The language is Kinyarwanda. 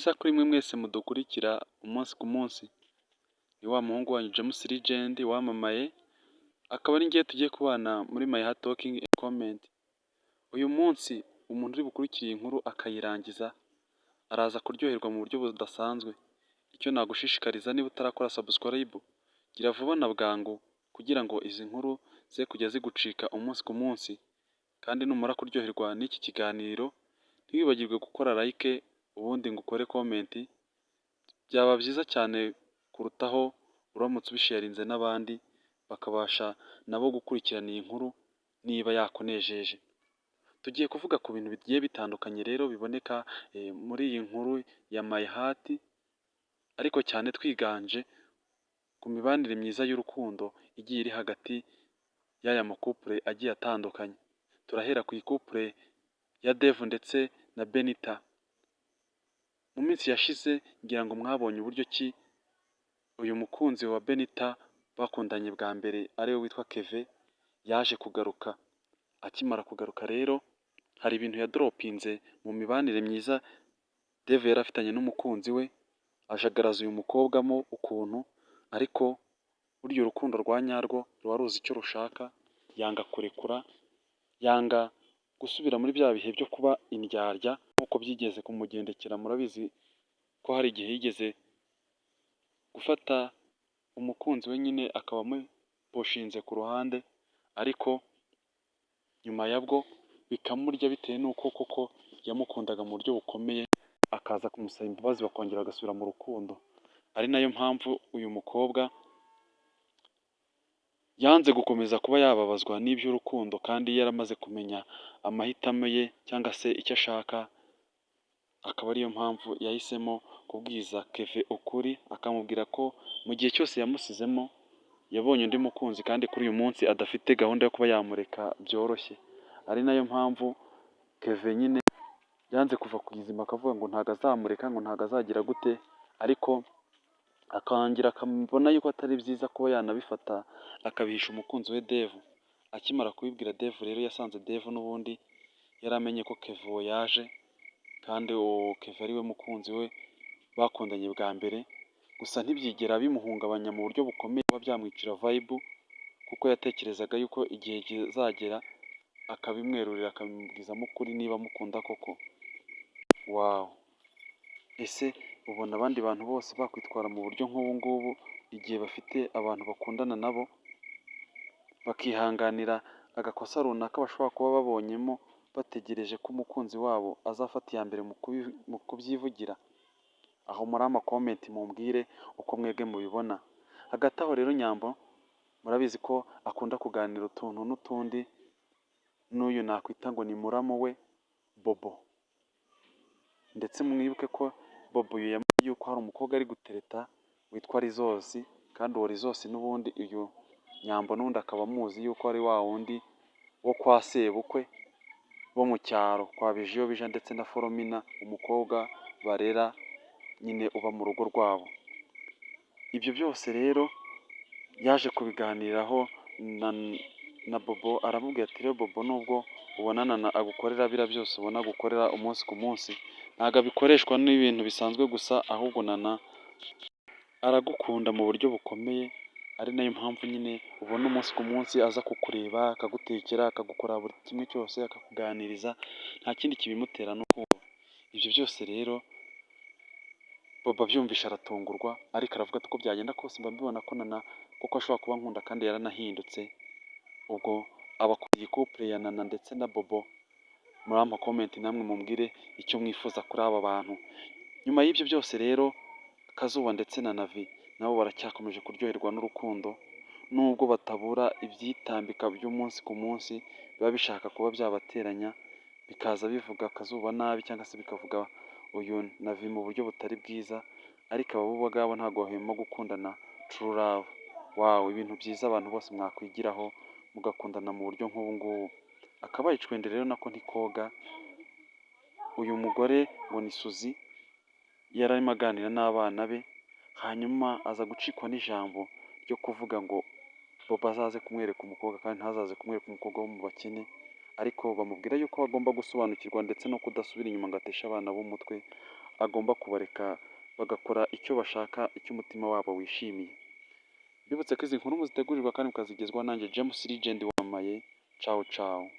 Byiza kuri mwe mwese mudukurikira umunsi ku munsi, ni wa muhungu wanyu James Legend wamamaye, akaba ari njye tugiye kubana muri My Heart Talking and Comment. Uyu munsi umuntu uri bukurikire iyi nkuru akayirangiza, araza kuryoherwa mu buryo budasanzwe. Icyo nagushishikariza, niba utarakora subscribe, gira vuba na bwangu kugira ngo izi nkuru ze kujya zigucika umunsi ku munsi, kandi numara kuryoherwa n'iki kiganiro ntiwibagirwe gukora like, ubundi ngo ukore comment, byaba byiza cyane kurutaho uramutse ubisharinze n'abandi bakabasha nabo gukurikirana iyi nkuru niba yakunejeje. Tugiye kuvuga ku bintu bigiye bitandukanye rero biboneka muri iyi nkuru ya My Heart, ariko cyane twiganje ku mibanire myiza y'urukundo igiye iri hagati y'aya ma couple agiye atandukanye. Turahera ku i couple ya Dave ndetse na Benita. Mu minsi yashize ngira ngo mwabonye uburyo ki uyu mukunzi wa Benita bakundanye bwa mbere, ariwe witwa Keve, yaje kugaruka. Akimara kugaruka rero, hari ibintu yadoropinze mu mibanire myiza Dave yari afitanye n'umukunzi we, ajagaraza uyu mukobwa mo ukuntu, ariko burya urukundo rwa nyarwo ruba ruzi icyo rushaka, yanga kurekura, yanga gusubira muri bya bihe byo kuba indyarya nk'uko byigeze kumugendekera. Murabizi ko hari igihe yigeze gufata umukunzi we nyine akaba amupushinze ku ruhande, ariko nyuma yabwo bikamurya bitewe n'uko koko yamukundaga mu buryo bukomeye, akaza kumusaba imbabazi bakongera bagasubira mu rukundo. Ari nayo mpamvu uyu mukobwa yanze gukomeza kuba yababazwa n'iby'urukundo kandi yaramaze kumenya amahitamo ye cyangwa se icyo ashaka, akaba ariyo mpamvu yahisemo kubwiza Keve ukuri, akamubwira ko mu gihe cyose yamusizemo yabonye undi mukunzi kandi kuri uyu munsi adafite gahunda yo kuba yamureka byoroshye. Ari nayo mpamvu Keve nyine yanze kuva ku izima, akavuga ngo ntabwo azamureka, ngo ntabwo azagira gute, ariko akongera akabona yuko atari byiza kuba yanabifata akabihisha umukunzi we Dave. Akimara kubibwira Dave rero, yasanze Dave n'ubundi yaramenye ko Keve uwo yaje, kandi uwo Keve ari we mukunzi we bakundanye bwa mbere, gusa ntibyigera bimuhungabanya mu buryo bukomeye kuba byamwicira vibe, kuko yatekerezaga yuko igihe kizagera akabimwerurira, akabimubwizamo ukuri niba amukunda koko. Wow! Ese ubona abandi bantu bose bakwitwara mu buryo nk'ubu ngubu igihe bafite abantu bakundana nabo, bakihanganira agakosa runaka bashobora kuba babonyemo, bategereje ko umukunzi wabo azafata iya mbere mu kubyivugira? Aho muri ama comment mumbwire uko mwebwe mubibona. Hagati aho rero, Nyambo murabizi ko akunda kuganira utuntu n'utundi n'uyu nakwita ngo ni muramu we Bobo, ndetse mwibuke ko Bobo uyu yamenye yuko hari umukobwa ari gutereta witwa Rizosi, kandi uwo Rizosi n'ubundi uyu Nyambo n'ubundi akaba amuzi yuko ari wa wundi wo kwa sebukwe bo mu cyaro kwa Bijiyobija ndetse na Foromina, umukobwa barera nyine uba mu rugo rwabo. Ibyo byose rero yaje kubiganiraho na Bobo, aramubwira ati: "Rero Bobo, nubwo ubona Nana agukorera biriya byose ubona agukorera umunsi ku munsi, ntabwo abikoreshwa n'ibintu bisanzwe gusa, ahubwo Nana aragukunda mu buryo bukomeye, ari nayo mpamvu nyine ubona umunsi ku munsi aza kukureba, akagutekera, akagukora buri kimwe cyose, akakuganiriza, nta kindi kibimutera n'urukundo." Ibyo byose rero Bobo abyumvishe aratungurwa, ariko aravuga ati: "Uko byagenda kose mba mbibona ko Nana kuko ashobora kuba ankunda kandi yaranahindutse." Ubwo abakunda iyi couple ya Nana ndetse na Bobo, murampa comment namwe mumbwire icyo mwifuza kuri aba bantu. Nyuma y'ibyo byose rero, Kazuba ndetse na Navi nabo baracyakomeje kuryoherwa n'urukundo, nubwo batabura ibyitambika by'umunsi ku munsi biba bishaka kuba byabateranya, bikaza bivuga Kazuba nabi cyangwa se bikavuga uyu Navi mu buryo butari bwiza, ariko aba bo ubwabo ntabwo bahwema gukundana, true love. Wow, ibintu byiza abantu bose mwakwigiraho, mugakundana mu buryo nk'ubu ngubu. Akabaye icwende rero nako ntikoga. Uyu mugore ngo ni Suzy yari arimo aganira n'abana be, hanyuma aza gucikwa n'ijambo ryo kuvuga ngo Bobo azaze kumwereka umukobwa kandi ntazaze kumwereka umukobwa wo mu bakene, ariko bamubwira yuko agomba gusobanukirwa ndetse no kudasubira inyuma ngo ateshe abana b'umutwe. agomba kubareka bagakora icyo bashaka, icyo umutima wabo wishimiye. Mbibutse ko izi nkuru muzitegurirwa kandi mukazigezwaho nanjye James Legend wamaye. Ciao ciao.